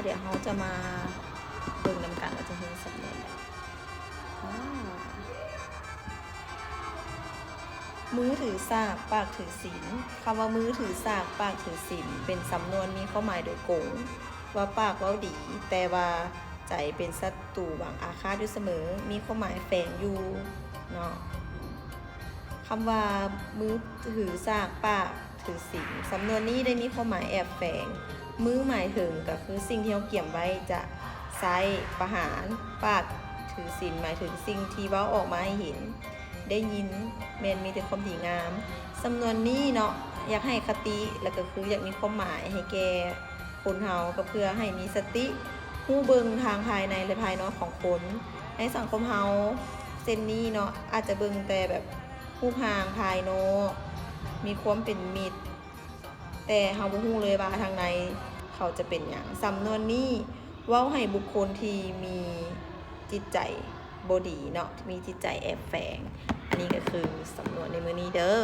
ດຽວເຮົາຈະມາເບິ່ງນຳກັນວ່າຈະເຮັດສຳນວນໃດ. ອາ ມືຖືສາກ ປາກຖືສິນ. ຄຳວ່າມືຖືສາກ ປາກຖືສິນ ເປັນສຳນວນມີຄວາມໝາຍໂດຍກົງວ່າປາກເວົ້າດີ, ແຕ່ວ່າໃຈເປັນສັດຕູຫວັງອາຄາດຢູ່ສະເໝີ, ມີຄວາມໝາຍແຝງຢູ່ເນາະ. ຄຳວ່າມືຖືສາກ ປາກຖືສິນ ສຳນວນນີ້ໄດ້ມີຄວາມໝາຍແອບແຝງ. ມືໝາຍເຖິງກໍຄືສິ່ງທີ່ເຮົາກຽມໄວ້ຈະໃຊ້ປະຫານ, ປາກຖືສິນໝາຍເຖິງສິ່ງທີ່ເວົ້າອອກມາໃຫ້ເຫັນ ໄດ້ຍິນ ແມ່ນມີແຕ່ຄວາມດີງາມ. ສຳນວນນີ້ເນາະ ຢາກໃຫ້ຄະຕິ ແລະ ກໍຄືຢາກມີຄວາມໝາຍໃຫ້ແກ່ຄົນເຮົາ ກໍເພື່ອໃຫ້ມີສະຕິ ຮູ້ເບິ່ງທາງພາຍໃນ ແລະ ພາຍນອກຂອງຄົນ. ໃນສັງຄົມເຮົາເຊັ່ນນີ້ເນາະ ອາດຈະເບິ່ງແຕ່ແບບຮູບຮ່າງພາຍນອກ ມີຄວາມເປັນມິດ ແຕ່ເຮົາບໍ່ຮູ້ເລີຍວ່າທາງໃນເຂົາຈະເປັນຫຍັງ. ສຳນວນນີ້ເວົ້າໃຫ້ບຸກຄົນທີ່ມີຈິດໃຈບໍ່ດີເນາະ ມີຈິດໃຈແອບແຝງ. ອັນນີ້ກໍຄືສຳນວນໃນມື້ນີ້ເດີ້.